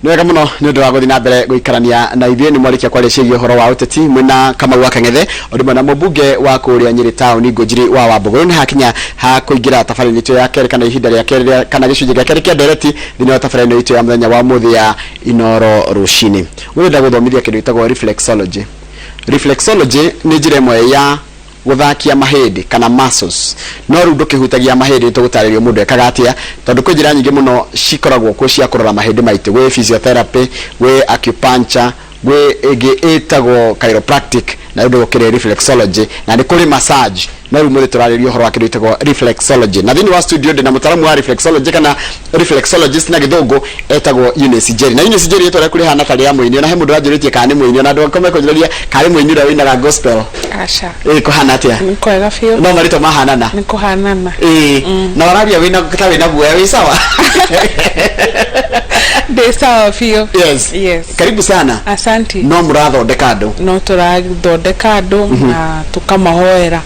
Nĩ wega mũno nĩ ũndũ wa gũthiĩ na mbere gũikarania na ithuĩ. Nĩ mwarĩkia kwaria ciĩgiĩ ũhoro wa ũteti mwĩna Kamau wa Kang'ethe, ũndũ ũmwe na mũmbunge wa kũrĩa Nyĩrĩ taũni, Ngũnjiri wa Wambũgũ. Rĩu nĩ hakinya ha kũingĩra tabarĩra itũ ya kerĩ, kana ihinda rĩa kerĩ kana gĩcunjĩ gĩa kerĩ kĩa ndereti thĩinĩ wa tabarĩra ĩno itũ ya mũthenya wa ũmũthĩ ya Inooro Rũcinĩ. Ũrenda gũthomithia kĩndũ gĩtagwo reflexology. Reflexology nĩ njĩra ĩmwe ya gũthakia mahĩndĩ kana muscles, no rĩu ndũkĩhutagia mahĩndĩ. Nĩ tũgũtarĩrio mũndũ ekaga atĩa, tondũ kwĩ njĩra nyingĩ mũno cikoragwo kuo cia kũrora mahĩndĩ maitũ. Gwĩ physiotherapy, gwĩ acupuncture, gwĩ ĩngĩ ĩtagwo chiropractic, na rĩu gũkĩrĩ reflexology, na nĩ kũrĩ massage. No rĩu mũthĩ tũrarĩria ũhoro wa kĩndũ gĩtagwo reflexology, na thĩinĩ wa studio ndĩna mũtaaramu wa reflexology, kana reflexologist na Gĩthũngũ, etagwo Eunice Njeri. Na Eunice Njeri, rĩtwa rĩaku rĩhana ta rĩa mũini, ona he mũndũ ũranjũrĩtie kana nĩ mũini, ona andũ akwa mekũnjũragia kana nĩ mũini ũrĩa ũinaga gospel. Aca. Ĩ kũhana atĩa? Nĩ kwega biũ. No marĩtwa mahanana. Nĩ kũhanana. Ĩ, na wararia wĩna ta wĩna guoya. Wĩ sawa? Ndĩ sawa biũ. Yes. Yes. Karibu sana. Asante. No mũrathondeka andũ? No tũrathondeka andũ na tũkamahoera.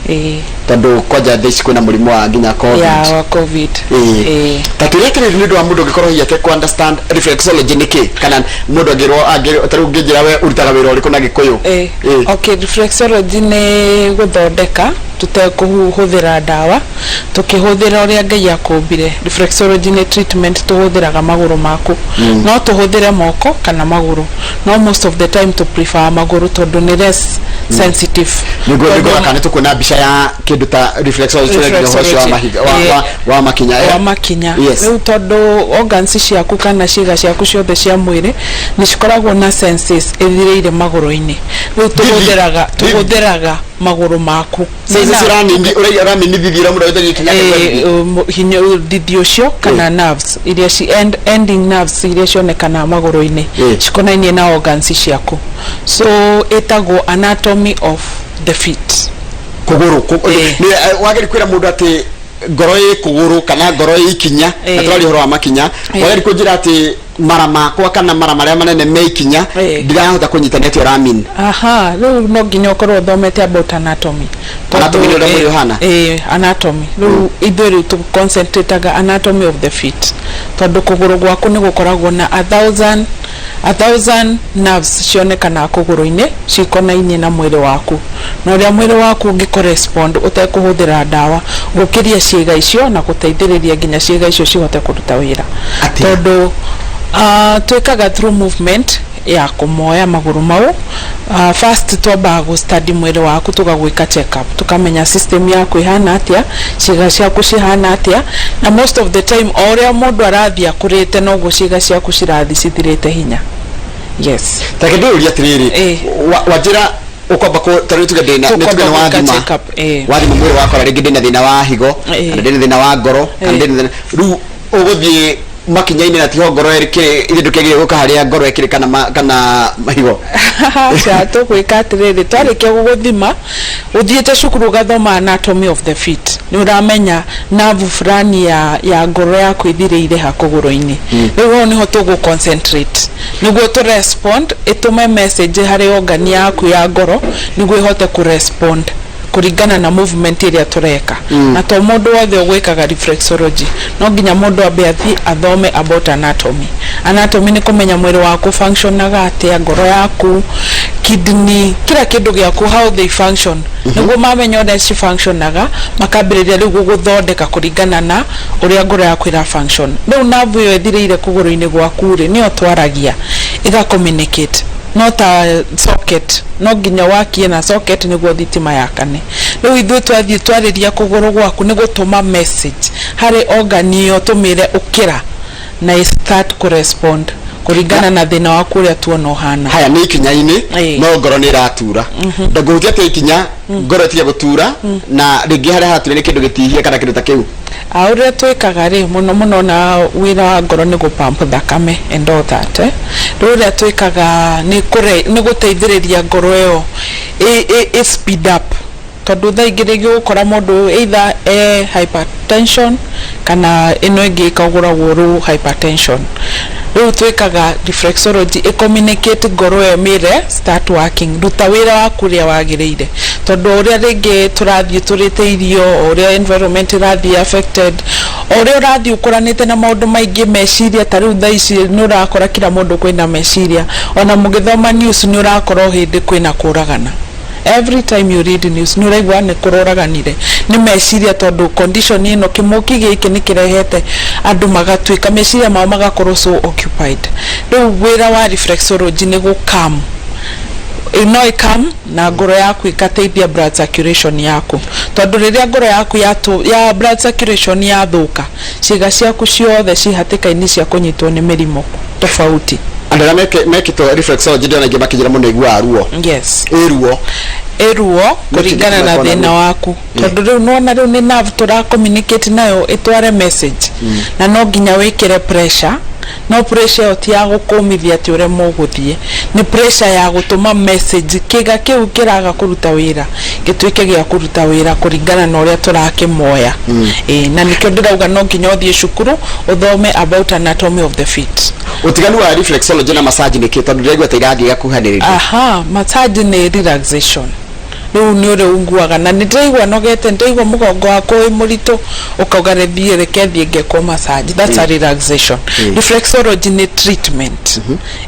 Ĩĩ. Tondũ kwanja thaa ici kwĩna mũrimũ wa nginya COVID. Ya wa COVID. Ĩĩ. Ĩĩ. Ta twĩre atĩrĩrĩ, nĩ ũndũ wa mũndũ ũngĩkorwo hihi atekũ understand reflexology nĩ kĩ, kana mũndũ angĩrwo angĩ ta rĩu ũngĩnjĩra we ũrutaga wĩra ũrĩkũ na Gĩkũyũ? Ĩĩ. Ĩĩ. Okay, reflexology nĩ gũthondeka tũtekũhũthĩra ndawa, tũkĩhũthĩra ũrĩa Ngai akũmbire. Reflexology nĩ treatment tũhũthĩraga magũrũ maku. No tũhũthĩre moko kana magũrũ, no most of the time tũ prefer magũrũ tondũ nĩ less sensitive. Nĩguo nĩguo kana nĩ tũkuona mbica ya kĩndũ ta reflexology nginya ũhoro ũcio wa mahiga wa makinya, eh? Wa makinya. Yes. Rĩu tondũ organs ciaku kana ciĩga ciaku ciothe cia mwĩrĩ nĩ cikoragwo na senses ĩthirĩire magũrũ-inĩ, rĩu tũhũthĩraga Thithi. tũhũthĩraga magũrũ maku. Senses ũramini ũraiga ũramini thithi ũrĩa mũndũ agĩtagia ikinya. Hinya thithi ũcio kana nerves iria ending nerves iria cionekanaga magũrũ-inĩ cikonainie na organs ciaku, so ĩtagwo anatomy of the feet. Kũgũrũ Ĩĩ. Nĩ wagĩrĩ kwĩra mũndũ atĩ ngoro ĩ kũgũrũ kana ngoro ĩ ikinya, na tũraria ũhoro wa makinya. Wagĩrĩ kũnjĩra atĩ mara makwa kana mara marĩa manene me ikinya. Ndirahota kũnyita nĩ atĩa ũramin. Aha, rĩu no nginya ũkorwo ũthomete about anatomy. Anatomy nĩ ũrĩa mwĩrĩ ũhana? Ĩĩ, anatomy. Rĩu ithuĩ rĩu tũ concentrataga anatomy of the feet, tondũ kũgũrũ gwaku nĩ gũkoragwo na a thousand nerves cionekanaga kũgũrũ-inĩ cikonainie na mwĩrĩ waku, na ũrĩa mwĩrĩ waku ũngĩ correspond ũtekũhũthĩra ndawa gũkĩria ciĩga icio na gũteithĩrĩria nginya ciĩga icio cihote kũruta wĩra. Atĩa? Tondũ twĩkaga through movement ya kũmoya magũrũ mau. First twambaga gũ study mwĩrĩ waku, tũgagwĩka check up, tũkamenya system yaku ĩhana atĩa, ciĩga ciaku cihana atĩa. Na most of the time, o ũrĩa mũndũ arathiĩ akũrĩte, noguo ciĩga ciaku cirathiĩ cithirĩte hinya, yes. Take ndĩũria atĩrĩrĩ, wanjĩra ũkwamba ta rĩu tuge ndĩna nĩ tuge Tũkwamba nĩ gwĩka wathima check up, ĩĩ. wathima mwĩrĩ wakora rĩngĩ ndĩna thĩna wa higo kana ndĩna thĩna wa ngoro kana ndĩna thĩna, rĩu ũgũthiĩ makinya-inĩ na tiho ngoro ĩkĩrĩ, ithe ndũkĩagĩrĩire gũka harĩa ngoro ĩkĩrĩ kana mahigo? Aca, tũgwĩka atĩrĩrĩ, twarĩkia gũgũthima, ũthiĩte cukuru ũgathoma anatomy of the feet, nĩ ũramenya nerve fulani ya ngoro yaku ĩthirĩire ha kũgũrũ-inĩ. Rĩu hau nĩho tũgũ concentrate nĩguo tũ respond, ĩtũme message harĩ organ yaku ya ngoro nĩguo ĩhote kũ respond kũringana na movement ĩrĩa tũreka. Na to mũndũ wothe ũgwĩkaga reflexology, no nginya mũndũ ambe athiĩ athome about anatomy. Anatomy nĩ kũmenya mwĩrĩ waku functionaga atĩa, ngoro yaku, kidney, kila kĩndũ gĩaku, how they function. Nĩguo mamenya ũrĩa ci functionaga, makambĩrĩria rĩu gũgũthondeka kũringana na ũrĩa ngoro yaku ĩra function. Rĩu nerve ĩyo ĩthirĩire kũgũrũ-inĩ gwaku rĩ, nĩyo twaragia, ĩga communicate no ta socket. No nginya wakie na socket nĩguo thitima yakane. Rĩu ithuĩ twathiĩ twarĩria kũgũrũ gwaku nĩ gũtũma message harĩ organ ĩyo, tũmĩre ũkĩra na ĩ start kũrespond kũringana na thĩna waku ũrĩa tuona ũhana. Haya, nĩ ikinya-inĩ, no ngoro nĩ ĩratura. Ndangũhutia atĩ ikinya, ngoro ĩtige gũtura, na rĩngĩ harĩa haratura nĩ kĩndũ gĩtihie kana kĩndũ ta kĩu? A ũrĩa twĩkaga rĩ, mũno mũno na wĩra wa ngoro nĩ gũ-pump thakame and all that, eh. Rĩu ũrĩa twĩkaga nĩ gũteithĩrĩria ngoro ĩyo ĩ speed up, tondũ thaa ingĩ rĩngĩ ũgũkora mũndũ either e hypertension kana ĩno ĩngĩ ĩkagũragwo rũ hypertension. Rĩu twĩkaga reflexology ĩ communicate ngoro ĩyo, ĩmĩre start working, ruta wĩra waku ũrĩa wagĩrĩire, tondũ ũrĩa rĩngĩ tũrathiĩ tũrĩte irio, o ũrĩa environment ĩrathiĩ affected, O ũrĩa ũrathiĩ ũkũranĩte na maũndũ maingĩ meciria, ta rĩu thaa ici nĩ ũrakora kila mũndũ kwĩna meciria. Ona mũgĩthoma news nĩ ũrakora o hĩndĩ kwĩna kũragana. Every time you read news nĩ ũraigua nĩ kũroraganire. Nĩ meciria tondũ condition ĩno, kĩmũki gĩkĩ nĩ kĩrehete andũ magatuĩka meciria mao magakorwo so occupied. Rĩu wĩra wa reflexology nĩ gũ calm, no ĩ calm na ngoro yaku ĩgateithia blood circulation yaku, tondũ rĩrĩa ngoro yaku ya blood circulation yathũka, ciĩga ciaku ciothe ci hatĩka-inĩ cia kũnyitwo nĩ mĩrimũ tofauti. Andũ arĩa mekĩtwo reflexology ndĩrona aingĩ makĩnjĩra mũno iguaga ruo. Yes. Ĩ ruo? Ĩ ruo kũringana na thĩna waku, tondũ rĩu nĩwona rĩu nĩ nerve tũra communicate nayo ĩtware message, na no nginya wĩkĩre pressure. No pressure ĩyo ti ya gũkũmithia atĩ ũremwo gũthiĩ, nĩ pressure ya gũtũma message kĩga kĩu kĩraga kũruta wĩra gĩtuĩke gĩa kũruta wĩra kũringana na ũrĩa tũrakĩmoya. Ĩĩ, na nĩkĩo ndĩrauga no nginya ũthiĩ cukuru ũthome about anatomy of the feet. Ũtiganu wa reflexology na massage nĩ kĩ, tondũ ndĩraigua ta irathiĩ igakuhanĩrĩria? Aha, massage nĩ relaxation. Rĩu nĩ ũrĩ unguaga na nĩ ndĩraigua nogete, nĩ ndĩraigua mũgongo wakwa wĩ mũritũ, ũkauga rĩthiĩ reke thiĩ ngekwo massage. That's a relaxation. Reflexology nĩ treatment.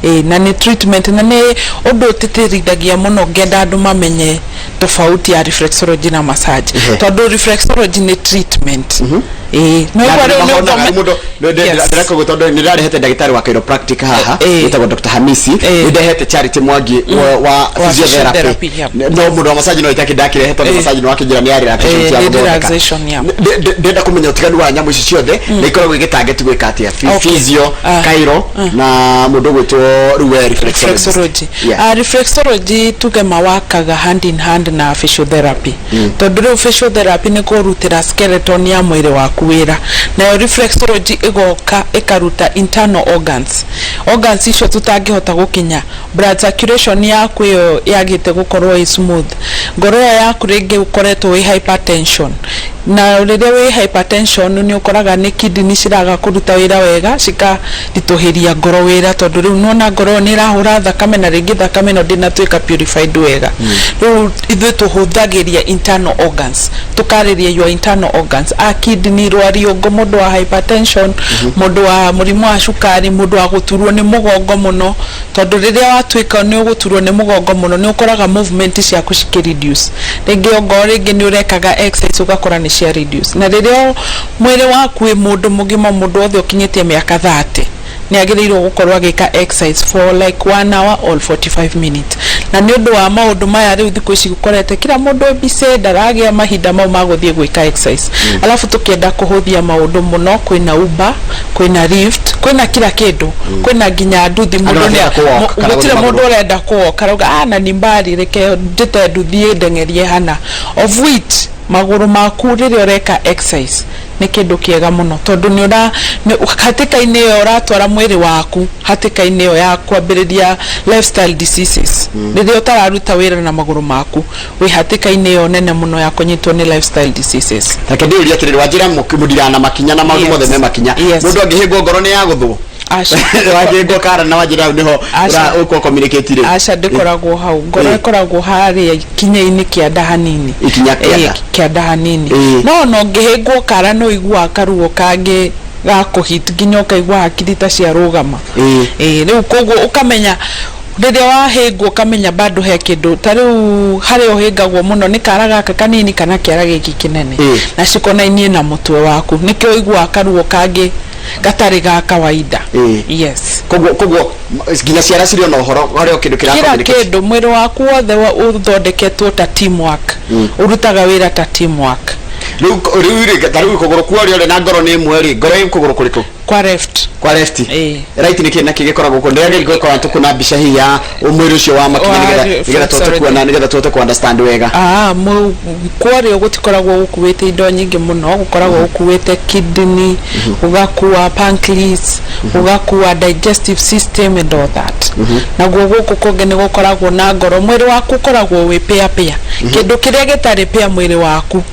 Ĩĩ, na nĩ treatment na nĩ ũndũ ũtĩtĩrithagia mũno ngenda andũ mamenye tofauti ya reflexology na massage, tondũ reflexology nĩ treatment. Ĩĩ, no igua rĩu nĩ ũthome. Mũndũ ndĩrakũgũ tondũ nĩ ndĩrarehete ndagĩtarĩ wa chiropractic haha wĩtagwo Dr. Hamisi, nĩ ndehete Charity Mwangi wa physiotherapy, physiotherapy, yeah. No mũndũ wa massage no itaki ndakĩrehe, tondũ massage nĩ wakĩnjĩra nĩ ya relaxation, ti ya nĩ gũthondeka. Relaxation, yeah. Ndĩrenda kũmenya ũtiganu wa nyamũ ici ciothe na ikoragwo igĩtarget gwĩka atĩa. Physio, chiro na mũndũ ũgwĩtwo rĩu we reflexologist. Reflexology. Yeah. Reflexology tuge mawakaga hand in hand na physiotherapy, tondũ rĩu physiotherapy nĩ kũrutĩra skeleton ya mwĩrĩ waku wĩra, nayo reflexology ĩgoka ĩkaruta internal organs, organs icio tũtangĩhota gũkinya. Blood circulation yaku ĩyo yagĩte gũkorwo ĩ smooth, ngoro ĩyo yaku rĩngĩ ũkoretwo wĩ hypertension, na rĩrĩa wĩ hypertension nĩ ũkoraga nĩ kidney ciraga kũruta wĩra wega, cikaritũhĩria ngoro wĩra, tondũ rĩu nĩwona ngoro ĩyo nĩ ĩrahũra thakame na rĩngĩ thakame ĩno ndĩnatuĩka purified wega. Rĩu ithuĩ tũhũthagĩria internal organs, tũkarĩria your internal organs, a kidney, rwariũngũ, mũndũ wa hypertension, mũndũ wa mũrimũ wa cukari, mũndũ wa gũturwo nĩ mũgongo mũno, tondũ rĩrĩa watuĩka nĩ ũgũturwo nĩ mũgongo mũno nĩ ũkoraga movement ciaku cikĩ reduce. Rĩngĩ ongorwo rĩngĩ nĩ ũrekaga exercise, ũgakora nĩ cia reduce. Na rĩrĩa mwĩrĩ waku wĩ mũndũ mũgima, mũndũ wothe ũkinyĩtie mĩaka 30 nĩ agĩrĩirwo gũkorwo agĩka exercise for like 1 hour or 45 minutes. Na nĩ ũndũ wa maũndũ maya rĩu thikũ ici gũkorete kila mũndũ busy, ndaragĩa mahinda mau ma gũthiĩ gwĩka exercise. Alafu tũkĩenda kũhũthia maũndũ mũno, kwĩna Uber, kwĩna Lyft, kwĩna kila kĩndũ, kwĩna nginya nduthi. Mũndũ matirenda kũ-walk kana gũtirĩ gũthiĩ mũndũ magũrũ. Ũrenda kũ-walk, arauga, "Ah, na ni mbali, reke njĩte nduthi ĩndeng'erie hana." Of which magũrũ maku rĩrĩa ũreka exercise nĩ kĩndũ kĩega mũno, tondũ nĩ ũra hatĩka-inĩ ĩyo ũratwara mwĩrĩ waku hatĩka-inĩ ĩyo ya kwambĩrĩria lifestyle diseases. Rĩrĩa ũtararuta wĩra na magũrũ maku, wĩ hatĩka-inĩ ĩyo nene mũno ya kũnyitwo nĩ lifestyle diseases. Reke ndĩũrie atĩrĩrĩ, wanjĩra mũndiraga na makinya na maũndũ mothe me makinya. Mũndũ angĩhĩngwo ngoro nĩ yagũthwo? Aca. Wahĩngwo kara na wanjĩra hau nĩho Aca. Ũkũ communicate rĩ? Aca, ndĩkoragwo hau ngoro. Ĩkoragwo harĩa ikinya-inĩ kĩanda hanini. Ikinya kĩanda. Ĩĩ, kĩanda hanini. No ona ũngĩhĩngwo kara nĩ ũiguaga karuo kangĩ ga kũhit nginya ũkaigua hakiri ta ciarũgama. Ĩĩ, rĩu koguo ũkamenya rĩrĩa wahĩngwo ũkamenya bado he kĩndũ. Ta rĩu harĩa ũhĩngagwo mũno nĩ kara gaka kanini kana kĩara gĩkĩ kĩnene, na cikonainie na mũtwe waku, nĩkĩo ũiguaga karuo kangĩ gatarĩ ga kawaida. Yes. Koguo nginya ciara cirĩ ona ũhoro harĩ o kĩndũ kila kĩra kĩndũ mwĩrĩ waku wothe ũthondeketwo ta teamwork, ũrutaga wĩra ta teamwork. Rĩu rĩ, ta rĩu kũgũrũ kwa ũrĩa na ngoro nĩ ĩmwe rĩ, ngoro ĩ kũgũrũ kũrĩkũ? Kwa left. Kwa left. Ĩĩ. Right nĩ kĩ na kĩ gĩkoragwo kuo? Ndĩrageria gũkorwo tũkuona mbica hihi ya mwĩrĩ ũcio wa makinya Wa nĩgetha tũhote reflexology. kuona, nĩgetha tũhote ku understand wega. Ah, kwarĩo gũtikoragwo gũkuĩte indo nyingĩ mũno, gũkoragwo gũkuĩte kidney, gũgakua pancreas, gũgakua digestive system and all that. Naguo gũkũ kũngĩ nĩ gũkoragwo na ngoro. Mwĩrĩ waku ũkoragwo wĩ pĩa pĩa. Kĩndũ kĩrĩa gĩtarĩ pĩa mwĩrĩ waku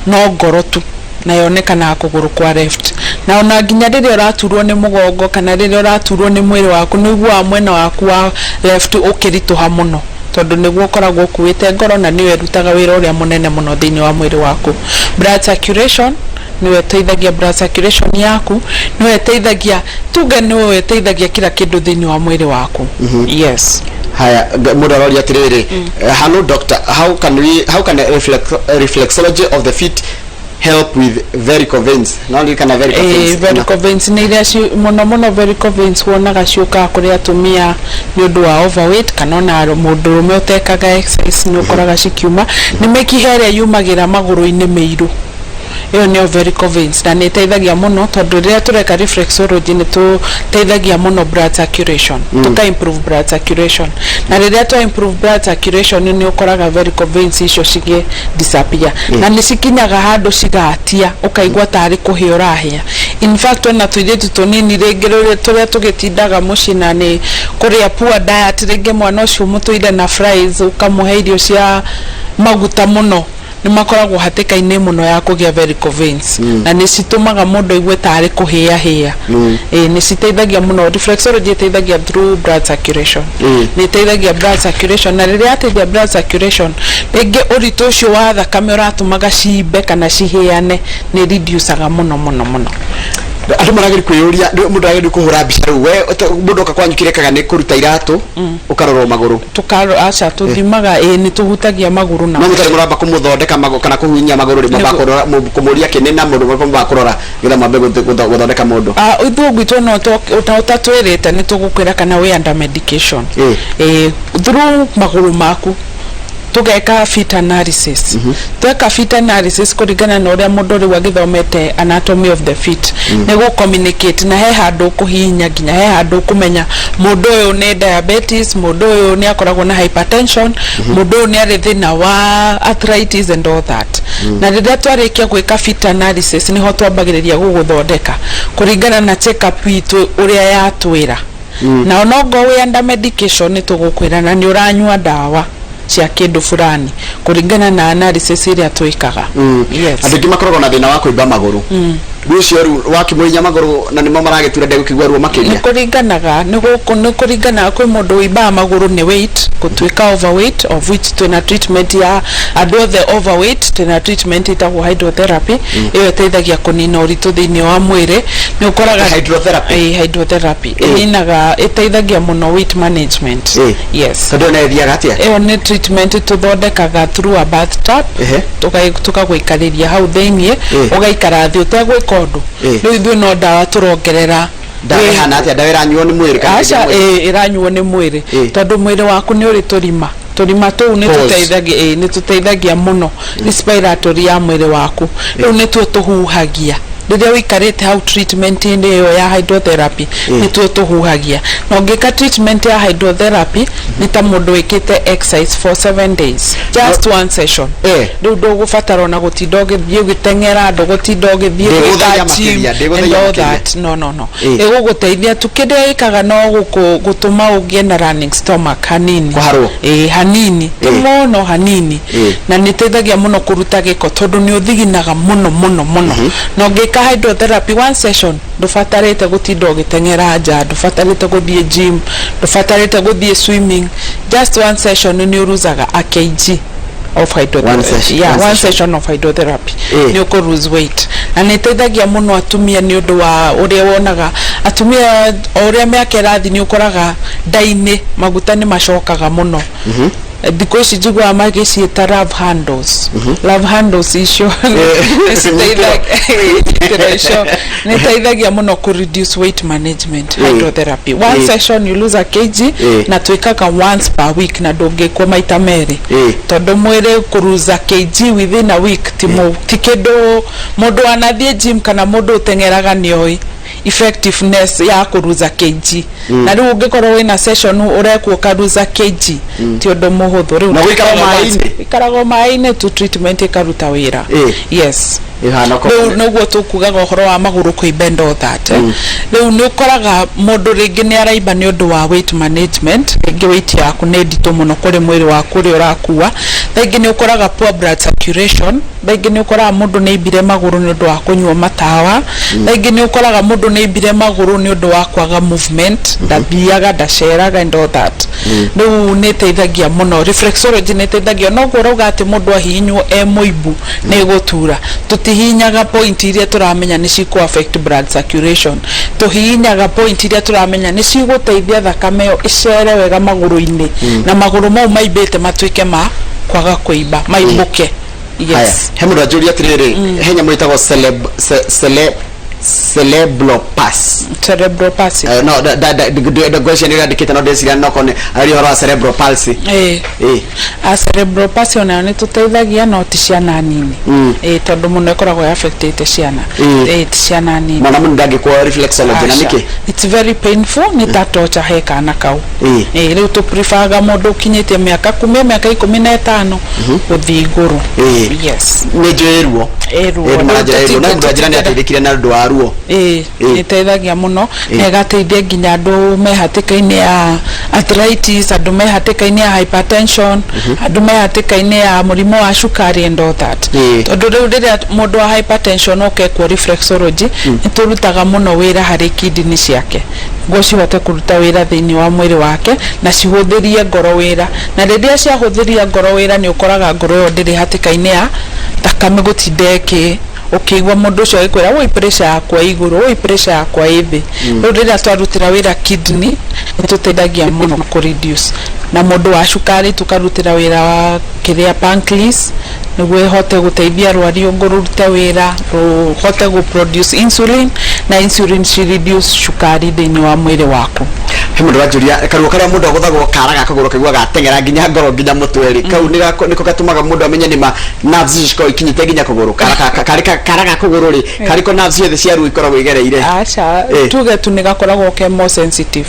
no ngoro tu, na yonekanaga kũgũrũ kwa left. Na ona nginya rĩrĩa ũraturwo nĩ mũgongo kana rĩrĩa ũraturwo nĩ mwĩrĩ waku, nĩ ũiguaga mwena waku wa left ũkĩritũha mũno, tondũ nĩguo ũkoragwo ũkuĩte ngoro na nĩyo ĩrutaga wĩra ũrĩa mũnene mũno thĩinĩ wa mwĩrĩ waku. Blood circulation Nĩwe ĩteithagia blood circulation yaku, nĩwe ĩteithagia, tuge nĩwe ĩteithagia kila kĩndũ thĩinĩ wa mwĩrĩ waku. Yes. Haya, mũndũ aroria atĩrĩrĩ, hello doctor, how can reflexology of the feet help with varicose veins? No ndirikana varicose veins. Varicose veins nĩ iria mũno mũno varicose veins wonaga ciũkaga kũrĩ atumia nĩ ũndũ wa overweight, kana ona mũndũrũme ũtekaga exercise nĩ ũkoraga cikiuma. Nĩ mĩkiha ĩrĩa yumagĩra magũrũ-inĩ mĩirũ, ĩyo nĩyo varicose veins, na nĩ ĩteithagia mũno tondũ rĩrĩa tũreka reflexology nĩ tũteithagia mũno blood circulation, tũka improve blood circulation, na rĩrĩa twa improve blood circulation nĩ ũkoraga varicose veins icio cigĩ disappear, na nĩ cikinyaga handũ cigatia, ũkaigua tarĩ kũhĩa ũrahĩa. In fact, ona tũirĩtu tũnini rĩngĩ rũrĩa tũrĩa tũgĩtindaga mũciĩ na nĩ kũrĩa poor diet, rĩngĩ mwana ũcio mũtũire na fries, ũkamũhe irio cia maguta mũno, nĩ makoragwo hatĩka-inĩ mũno ya kũgĩa varicose veins, na nĩ citũmaga mũndũ aigue tarĩ kũhĩa hĩa. Ĩĩ, nĩ citeithagia mũno. Reflexology ĩteithagia through blood circulation. Nĩ ĩteithagia blood circulation, na rĩrĩa yateithia blood circulation, rĩngĩ ũritũ ũcio wa thakame ũratũmaga cimbe kana cihĩane nĩ reducaga mũno mũno mũno. Andũ maragĩri kwĩyũria, mũndũ aragĩri kũhũra mbica rĩu, we mũndũ oka kwanyu kĩrekaga nĩ kũruta iratũ, ũkarorwo magũrũ? Tukaro, aca, tũthimaga, ĩĩ, nĩ tũhutagia magũrũ na No mũtarĩ mũramba kũmũthondeka magũrũ kana kũhuhinya magũrũ rĩ, mwamba kũrora, kũmũria kĩnĩ na mũndũ, mwamba kũrora nĩgetha mwambe gũthondeka mũndũ? Ah, ithuĩ gwitũ no ũtatwĩrĩte nĩ tũgũkwĩra kana wĩ under medication. Through magũrũ maku tũgeka fit analysis. Tweka fit analysis kũringana na ũrĩa mũndũ rĩu agĩthomete anatomy of the feet, nĩ gũ communicate na he handũ ũkũhihinya nginya he handũ ũkũmenya mũndũ ũyũ nĩ diabetes, mũndũ ũyũ nĩ akoragwo na hypertension, mũndũ ũyũ nĩ arĩ thĩna wa arthritis and all that. Na rĩrĩa twarĩkia gwĩka fit analysis, nĩho twambagĩrĩria gũgũthondeka kũringana na check up itũ ũrĩa yatwĩra. Na onongo wĩ under medication, nĩ tũgũkwĩra na nĩ ũranyua ndawa cia kĩndũ fulani kũringana na analysis ĩrĩa twĩkaga. Yes. Andũ aingĩ makoragwo na thĩna wa kũimba magũrũ. Rĩu ũcio rĩu wakĩmũhihinya magũrũ na nĩmo maragĩtura, ndegũkĩigua ruo nĩ makĩria? Kũringanaga, nĩ gũkũ nĩ kũringanaga. Kwĩ mũndũ wĩimbaga magũrũ nĩ weight, gũtuĩka overweight, of which twĩna treatment ya andũ othe overweight. Twĩna treatment ĩtagwo hydrotherapy. Ĩyo ĩteithagia kũnina ũritũ thĩinĩ wa mwĩrĩ. Nĩ ũkoraga Hydrotherapy? Ĩĩ, hydrotherapy ĩninaga, ĩteithagia mũno weight management. Yes. Tondũ ĩyo ĩthiaga atĩa? Ĩyo nĩ treatment tũthondekaga through a bathtub. Tũgagũikarĩria hau thĩiniĩ, ũgaikara thĩ ũtegwĩka ũndũ. Rĩu ithuĩ no ndawa tũrongerera. Ndawa ĩhana atĩa? Ndawa ĩranyuo nĩ mwĩrĩ kana aca ĩngĩ mwĩrĩ? Ĩĩ, ĩranyuo nĩ mwĩrĩ, tondũ mwĩrĩ waku nĩ ũrĩ tũrima, tũrima tũu nĩ Pores. tũteithagia, ĩĩ, nĩ tũteithagia mũno respiratory ya mwĩrĩ waku. Rĩu nĩtuo tũhuhagia rĩrĩa ũikarĩte hau treatment-inĩ ĩyo ya hydrotherapy. Nĩtuo tũhuhagia, na ũngĩka treatment ya hydrotherapy nĩ ta mũndũ wĩkĩte exercise for 7 days, just one session. Rĩu ndũgũbatara ona gũtinda ũgĩthiĩ ũgĩteng'era, ndũgũtinda ũgĩthiĩ Ndĩgũtheia gwĩka gym makĩria, and ndĩgũtheia all makĩria. that. No, no, no, ĩgũgũteithia tu. Kĩrĩa ĩkaga no gũtũma ũgĩe na running stomach hanini. Kũharwo? Ĩĩ, hanini, ti mũno, hanini. Na nĩ ĩteithagia mũno kũruta gĩko tondũ nĩ ũthiginaga mũno mũno mũno. Na ũngĩka hydrotherapy one session, ndũbatarĩte gũtinda ũgĩteng'era nja, ndũbatarĩte gũthiĩ gym, ndũbatarĩte gũthiĩ swimming. Just one session nĩ ũruzaga a kg of hydrotherapy. One session, Yeah, one one session. session of hydrotherapy nĩ ũkũ lose weight, na nĩ ĩteithagia mũno atumia nĩ ũndũ wa ũrĩa wonaga atumia o ũrĩa mĩaka ĩrathiĩ, nĩ ũkoraga nda-inĩ maguta nĩ macokaga mũno. Thikũ ici njiguaga magĩciĩta love handles. Love handles icio nĩ icio nĩ iteithagia mũno kũ reduce weight management. Hydrotherapy, one session you lose a kg. Na twĩkaga once per week, na ndũngĩkwo maita merĩ, tondũ mwĩrĩ kũruza kg within a week ti kĩndũ mũndũ wanathiĩ gym kana mũndũ ũteng'eraga nĩoĩ effectiveness ya kũruza kg. Na rĩu ũngĩkorwo wĩna session ũrekwo ũkaruza kg, ti ũndũ mũhũthũ rĩu. Na gũikara maĩ-inĩ? Ikaragwo maĩ-inĩ tu, treatment ĩkaruta wĩra. Yes. Ĩhana Rĩu nĩguo tũkugaga ũhoro wa magũrũ kũimba and all that, eh. Rĩu nĩ ũkoraga mũndũ rĩngĩ nĩ araimba nĩ ũndũ wa weight management. Rĩngĩ weight yaku nĩ nditũ mũno kũrĩ mwĩrĩ waku ũrĩa ũrakua. Rĩngĩ nĩ ũkoraga poor blood circulation. Rĩngĩ nĩ ũkoraga mũndũ nĩ aimbire magũrũ nĩ ũndũ wa kũnyua matawa. Rĩngĩ nĩ ũkoraga mũndũ nĩ aimbire magũrũ nĩ ũndũ wa kwaga movement, ndathiaga, ndaceraga and all that. Rĩu nĩ ĩteithagia mũno, reflexology nĩ ĩteithagia. Noguo ũrauga atĩ mũndũ ahihinywo e mũimbu nĩ ĩgũtura, tũtihihinyaga point iria tũramenya nĩ cikũ affect blood circulation, tũhihinyaga point iria tũramenya nĩ cigũteithia thakame ĩyo ĩcere wega magũrũ-inĩ, na magũrũ mau maimbĩte matuĩke ma kwaga kũimba, maimbũke. Haya, Yes. he mũndũ anjũria atĩrĩrĩ, he nyamũ ĩtagwo celeb ce, cerebral palsy. Cerebral palsy. No ngwĩciria nĩ ũrandĩkĩte, no ndĩreciria no korwo nĩ araria ũhoro wa cerebral palsy. Ĩĩ. Ĩĩ. A cerebral palsy onayo nĩ tũteithagia, no ti ciana nini. Ĩĩ, tondũ mũno ĩkoragwo affectĩte ciana. Ĩĩ, ti ciana nini. Mwana mũnini ndangĩkwo reflexology na Aca. nĩkĩ? It's very painful, nĩ ta torture he kana kau. Ĩĩ. Ĩĩ, rĩu tũ preferaga mũndũ ũkinyĩtie mĩaka kumia mĩaka 15 gũthiĩ igũrũ. Yes. Nĩ njũĩ ruo. Ĩĩ, ruo. Ĩĩ, maranjĩra Rĩu ruo na mũndũ anjĩra nĩ ateithĩkire na ũndũ wa ruo. Ĩĩ. Ĩĩ. Nĩ ĩteithagia mũno na ĩgateithia nginya andũ me hatĩka-inĩ ya arthritis, andũ me hatĩka-inĩ ya hypertension, andũ me hatĩka-inĩ ya mũrimũ wa cukari and all that. Tondũ rĩu rĩrĩa mũndũ wa hypertension okekwo reflexology, nĩ tũrutaga mũno wĩra harĩ kidney ciake nĩguo cihote kũruta wĩra thĩinĩ wa mwĩrĩ wake na cihũthĩrie ngoro wĩra. Na rĩrĩa ciahũthĩria ngoro wĩra, nĩ ũkoraga ngoro ĩyo ndĩrĩ hatĩka-inĩ ya thakame gũtinda ĩkĩ ũkĩigua mũndũ ũcio agĩkwĩra, "Woi, pressure yakwa ĩ igũrũ, woi, pressure yakwa ĩ thĩ." Rĩu rĩrĩa twarutĩra wĩra kidney, nĩ tũteithagia mũno kũ reduce. Na mũndũ wa cukari tũkarutĩra wĩra wa kĩrĩa, pancreas, nĩguo ĩhote gũteithia rwariũngũ rũrute wĩra, rũhote gũ produce insulin, na insulin ci reduce cukari thĩinĩ wa mwĩrĩ waku. He mũndũ wanjũria, karuo karĩa mũndũ agũthagwo kara ga kũgũrũ kaigua gateng'era nginya ngoro nginya mũtwe rĩ, kau nĩ nĩko gatũmaga mũndũ amenye nĩ ma nerves icio cikoragwo ikinyĩte nginya kũgũrũ? Kara kara ga kũgũrũ rĩ, karĩko nerves ciothe cia ruo ikoragwo igereire? Aca. Tuge tu nĩ gakoragwo ke more sensitive.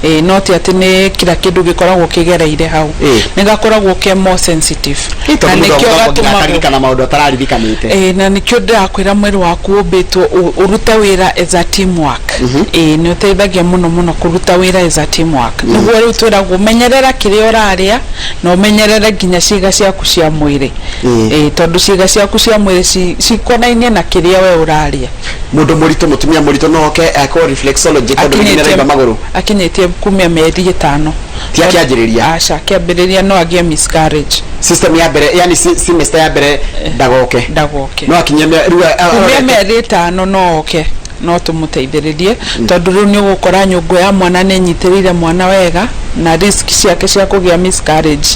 Ĩĩ, no ti atĩ nĩ kila kĩndũ gĩkoragwo kĩgereire hau. Nĩ gakoragwo ke more sensitive. Na na mũndũ nĩkĩo agũthagwo nginya gatũmagwo akaririkana maũndũ atararirikanĩte. Ĩĩ, na nĩkĩo ndĩrakwĩra mwĩrĩ waku ũmbĩtwo ũrute wĩra as a teamwork. Ĩĩ, nĩ ũteithagia mũno mũno kũruta wĩra as a teamwork. Nĩguo rĩu twĩragwo menyerera kĩrĩa ũrarĩa na ũmenyerere nginya ciĩga ciaku cia mwĩrĩ. Ĩĩ, tondũ ciĩga ciaku cia mwĩrĩ cikonainie na kĩrĩa we ũrarĩa. Mũndũ mũritũ, mũtumia mũritũ no oke ekwo reflexology tondũ rĩngĩ nĩ araimba magũrũ? Akinyĩtie kumia mĩeri 5. Ti akĩanjĩrĩria? Aca, akĩambĩrĩria no agĩe miscarriage. System ya mbere, yani semester ya mbere ndagoke? Ndagoke. No akinyie rĩu kumia mĩeri 5 no oke, no tũmũteithĩrĩrie, tondũ rĩu nĩ ũgũkora nyũngũ ya mwana nĩ ĩnyitĩrĩire mwana wega na risk ciake cia kũgĩa miscarriage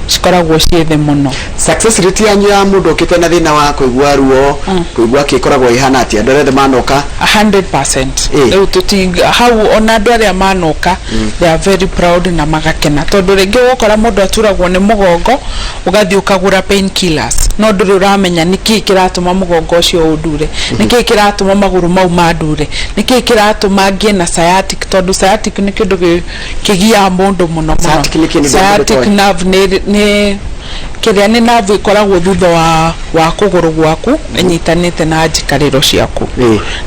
cikoragwo ciĩ thĩ mũno. Success rate yanyu ya mũndũ ũkĩte na thĩna wa kũigua ruo, kũigua kĩkoragwo ĩhana atĩa, andũ arĩa othe manoka? 100%. Rĩu tũti hau, ona andũ arĩa manoka, they are very proud na magakena, tondũ rĩngĩ ũgũkora mũndũ aturagwo nĩ mũgongo, ũgathiĩ ũkagũra pain killers, no ndũrĩ ũramenya nĩkĩĩ kĩratũma mũgongo ũcio ũndure, nĩkĩĩ kĩratũma magũrũ mau mandure, nĩkĩĩ kĩratũma ngĩe na sciatic, tondũ sciatic nĩ kĩndũ kĩgiaga mũndũ mũno mũno. Sciatic nĩ kĩĩ? Nĩ Sciatic ndĩmũndũ? nerve nĩ kĩrĩa, nĩ nerve ĩkoragwo thutha wa kũgũrũ gwaku ĩnyitanĩte na njikarĩro ciaku.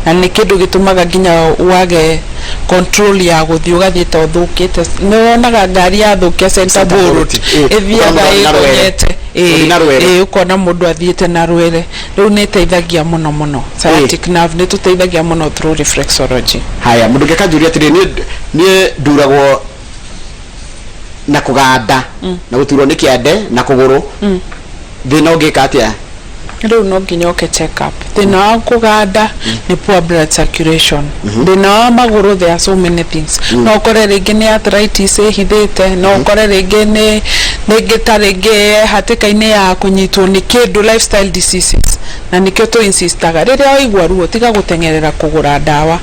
Na nĩ kĩndũ gĩtũmaga nginya wage control ya gũthiĩ, ũgathiĩ ta ũthũkĩte. Nĩ wonaga ngari yathũkia center Center bolt, bolt, ĩthiaga Ũkona mũndũ na rwere. ĩgonyete. Ũthiĩ na rwere. Ĩĩ, ũkona mũndũ athiĩte na rwere. Rĩu nĩ ĩteithagia mũno mũno, sciatic nerve nĩ tũteithagia mũno through reflexology. Haya, mũndũ ũngĩ akanjũria atĩrĩ, niĩ nduragwo na kũganda na gũturwo nĩ kĩande na kũgũrũ, thĩna ũngĩka atĩa? Rĩu no nginya ũke check up. Thĩna wa kũganda nĩ poor blood circulation. Thĩna wa magũrũ, there are so many things. No ũkore rĩngĩ nĩ arthritis ĩhithĩte, no ũkore rĩngĩ nĩ rĩngĩ ta rĩngĩ hatĩka-inĩ ya kũnyitwo nĩ kĩndũ, lifestyle diseases. Na nĩkĩo tũ insistaga, rĩrĩa waigua ruo, tiga gũteng'erera kũgũra ndawa,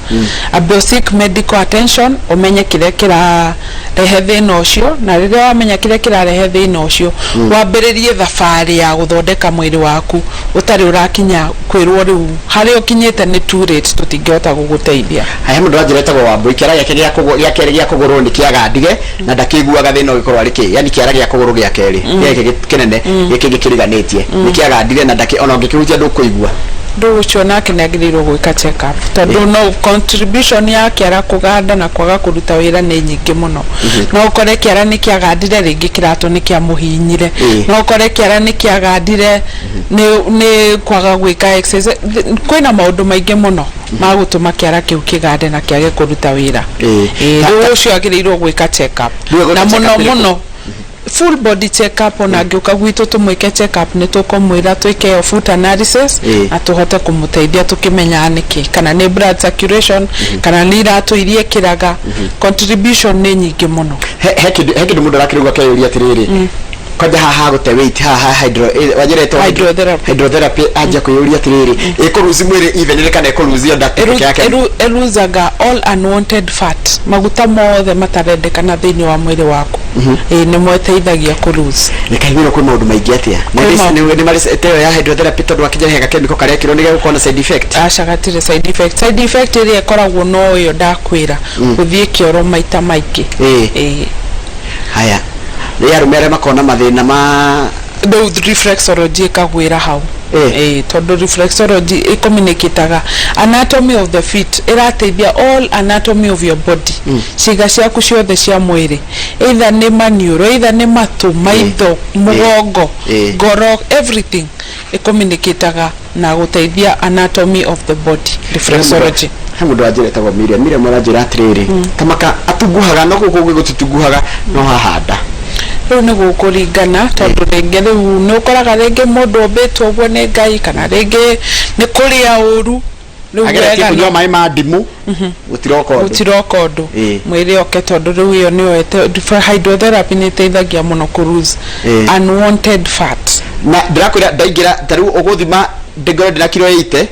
ambe seek medical attention, ũmenye kĩrĩa kĩrarehe thĩna ũcio. Na rĩrĩa wamenya kĩrĩa kĩrarehe thĩna ũcio, wambĩrĩrie thabarĩ ya gũthondeka mwĩrĩ waku ũtarĩ ũrakinya kwĩrwo rĩu harĩa ũkinyĩte nĩ too late, tũtingĩhota gũgũteithia. Haya, mũndũ wanjĩra etagwo Wambũi, kĩara gĩake gĩa kerĩ gĩa kũgũrũ nĩ kĩagandire na ndakĩiguaga, thĩna ũgĩkorwo arĩ kĩ? Yani kĩara gĩa kũgũrũ gĩa kerĩ gĩkĩ kĩnene, gĩkĩ gĩkĩriganĩtie, nĩ kĩagandire na ndakĩ ona ũngĩkĩhutia ndũkũigua. Rĩu ũcio nake nĩ agĩrĩirwo gwĩka check up, tondũ no contribution ya kĩara kũganda na kwaga kũruta wĩra nĩ nyingĩ mũno. No ũkore kĩara nĩ kĩagandire, rĩngĩ kĩratũ nĩ kĩamũhihinyire. No ũkore kĩara nĩ kĩagandire nĩ kwaga gwĩka exercise. Kwĩna maũndũ maingĩ mũno ma gũtũma kĩara kĩu kĩgande na kĩage kũruta wĩra. Rĩu ũcio agĩrĩirwo gwĩka check up. Rĩu egwĩka Na check mũno up ĩrĩkũ? Mũno full body check up. Ona angĩũka gwitũ tũmwĩke check up, nĩ tũkũmwĩra twĩke ĩyo foot analysis na tũhote kũmũteithia tũkĩmenyaga nĩkĩ, kana nĩ blood circulation, kana nĩ iratũ iria ĩkĩraga. Contribution nĩ nyingĩ mũno. He kĩndũ mũndũ arakĩrigwo akeyũria atĩrĩrĩ, kwanja haha gũte weight, haha hydro, wanjĩra ĩtagwo Hydrotherapy. Hydrotherapy, anjia kwĩyũria atĩrĩrĩ, ĩkũruci mwĩrĩ evenly kana ĩkũruci ndakĩka yake? Ĩruzaga all unwanted fat, maguta mothe matarendekana thĩinĩ wa mwĩrĩ waku. Ĩĩ, nĩmo ĩteithagia kũ lose. Nĩkaiguĩrwo kwĩ maũndũ maingĩ atĩa? Kwĩ Nĩ marĩ ĩyo ya hydrotherapy, tondũ wakinya he gakemiko karĩa ekĩrwo nĩ gegũkorwo na side effect? Aca, gatirĩ side effect. Side effect ĩrĩa ĩkoragwo no ĩyo ndakwĩra, gũthiĩ kĩoro maita maingĩ. Ĩĩ. Haya, nĩ arũme arĩa makoragwo na mathĩna ma Rĩu reflexology ĩkagwĩra hau. Ĩĩ, tondũ reflexology ĩcommunicataga anatomy of the feet, ĩrateithia all anatomy of your body, ciĩga ciaku ciothe cia mwĩrĩ, either nĩ maniũrũ, either nĩ matũ, maitho, mũgongo, ngoro, everything ĩcommunicataga na gũteithia anatomy of the body, reflexology. He mũndũ wanjĩra etagwo Miriam. Miriam aranjĩra atĩrĩrĩ, tamaka atunguhaga no gũkũ ũngĩ gũtitunguhaga no hahanda. Rĩu nĩ gũkũringana, tondũ rĩngĩ rĩu nĩ ũkoraga rĩngĩ mũndũ ũmbĩtwo ũguo nĩ Ngai, kana rĩngĩ nĩ kũrĩa ũru. Rĩu ageretie wega kũnyua maĩ ma ndimũ, gũtiroka ũndũ. Gũtiroka ũndũ. Mwĩrĩ oke, tondũ rĩu ĩyo nĩyo hydrotherapy nĩ ĩteithagia mũno kũ lose unwanted fat. Na ndĩrakwĩra ndaingĩra ta rĩu ũgũthima ndĩngorwo ndĩna kiro 80,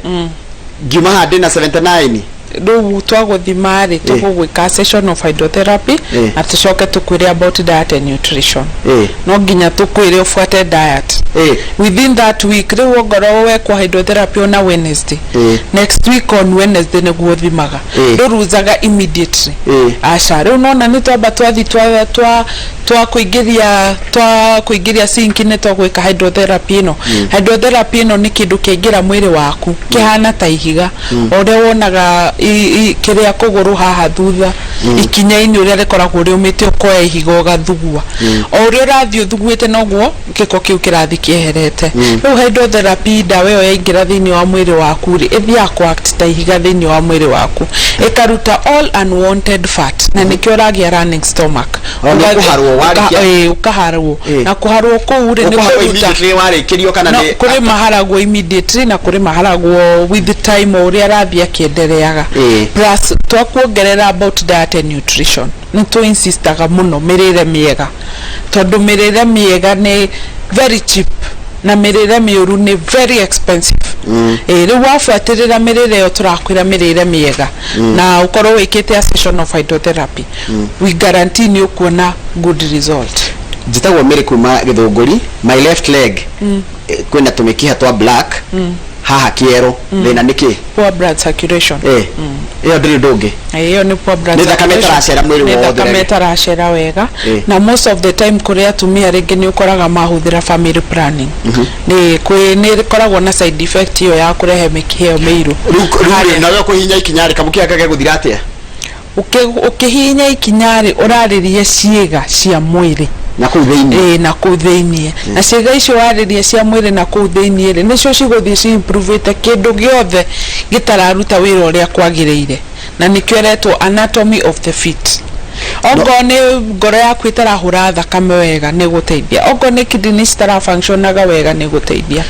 ngiuma haha ndĩna 79. Rĩu twagũthima rĩ, tũgũgwĩka session of hydrotherapy na tũcoke tũkwĩre about diet and nutrition. No nginya tũkwĩre ũbuate diet within that week. Rĩu ongorwo wekwo hydrotherapy ona Wednesday, next week on Wednesday nĩguo ũthimaga. Ndũruzaga immediately. Aca, rĩu nona nĩ twamba twathi twa kũingĩria sink, nĩ twagwĩka hydrotherapy ĩno. Hydrotherapy ĩno nĩ kĩndũ kĩaingĩra mwĩrĩ waku kĩhana ta ihiga, o ũrĩa wonaga kĩrĩa kũgũrũ haha thutha ikinya-inĩ ũrĩa rĩkoragwo rĩũmĩte, ũkoya ihiga ũgathugua. O ũrĩa ũrathiĩ ũthuguĩte, noguo gĩko kĩu kĩrathiĩ kĩeherete. Rĩu hydrotherapy, ndawa ĩyo yaingĩra thĩinĩ wa mwĩrĩ waku rĩ, ĩthiaga kũ act ta ihiga thĩinĩ wa mwĩrĩ waku, ĩkaruta all unwanted fat, na nĩkĩo ũragĩa running stomach. O, nĩ ũkũharwo warĩkia? Ĩĩ, ũkaharwo. Na kũharwo kũu rĩ, nĩ ũkũharwo kũruta immediately warĩkĩrio kana no nĩ kũrĩ maharagwo immediately na kũrĩ maharagwo with time, o ũrĩa arathiĩ akĩendereaga. Plus twakuongerera about diet and nutrition, nĩ tũ insistaga mũno mĩrĩre mĩega, tondũ mĩrĩre mĩega nĩ very cheap na mĩrĩre mĩũru nĩ very expensive. Ĩĩ, rĩu wabuatĩrĩra mĩrĩre ĩyo tũrakwĩra, mĩrĩre mĩega, na ũkorwo wĩkĩte a session of hydrotherapy, we guarantee nĩ ũkuona good result. Njĩtagwo Mary kuma Gĩthũngũri. My left leg, kwĩna tũmĩkiha twa black haha kĩero, thĩna nĩ kĩ? Poor blood circulation. Ĩyo ndĩrĩ ũndũ ũngĩ? Ĩyo nĩ poor blood Nĩ thakame circulation. ĩtaracera mwĩrĩ Nĩ wothe thakame rĩngĩ. ĩtaracera wega. Na most of the time kũrĩ atumia rĩngĩ nĩ ũkoraga mahũthĩra family planning, nĩ kwĩ nĩ ĩkoragwo na side effect ĩyo ya kũrehe mĩkiha ĩyo mĩirũ. Rĩu Harĩa. Nawe ũkũhihinya ikinya rĩ, kamũkiha kage gũthira atĩa? Ũkĩhihinya ikinya rĩ, ũrarĩria ciĩga cia mwĩrĩ na kũu thĩinĩ. Ĩĩ, na kũu thĩiniĩ. Na ciĩga icio warĩria cia mwĩrĩ na kũu thĩiniĩ rĩ, nĩcio cigũthiĩ ci-improvĩte kĩndũ gĩothe gĩtararuta wĩra ũrĩa kwagĩrĩire, na nĩkĩo ĩretwo anatomy of the feet. Ongorwo nĩ ngoro yaku ĩtarahũra thakame wega, nĩ gũteithia. Ongorwo nĩ kidney citarafunctionaga wega, nĩ gũteithia.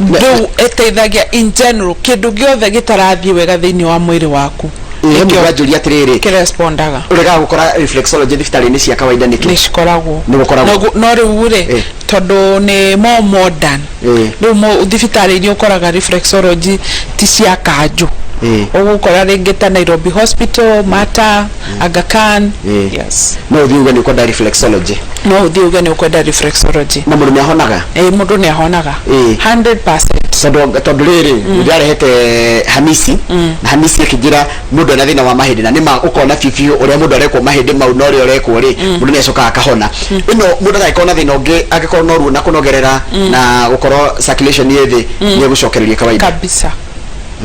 Rĩu ĩteithagia in general kĩndũ gĩothe gĩtarathiĩ wega thĩiniĩ wa mwĩrĩ waku. He mũndũ Nĩkĩo anjũria atĩrĩrĩ, kĩrespondaga. Ũregaga gũkora reflexology thibitarĩ-inĩ cia kawaida nĩkĩ? Nĩ cikoragwo. Nĩ gũkoragwo. No rĩu rĩ, tondũ nĩ more modern, rĩu thibitarĩ iria ũkoraga reflexology ti cia kanjũ. Ũgũkora rĩngĩ ta Nairobi Hospital, Mater, Aga Khan. Yes. No ũthiĩ uge nĩ ũkwenda reflexology? No ũthiĩ uge nĩ ũkwenda reflexology. Na mũndũ nĩ ahonaga? Ĩĩ, mũndũ nĩ ahonaga. 100%. Tondũ rĩrĩ ndĩrarehete Hamisi, na Hamisi akĩnjĩra mũndũ ena thĩna wa mahĩndĩ, na nĩma ũkona biũ biũ ũrĩa mũndũ arekwo mahĩndĩ mau, na ũrĩa ũrekwo rĩ, mũndũ nĩ acokaga akahona. Ĩno mũndũ angĩkorwo na thĩna ũngĩ, angĩkorwo no ruo na kũnogerera na gũkorwo circulation ĩ thĩ, nĩ egũcokereria kawaida? Kabisa.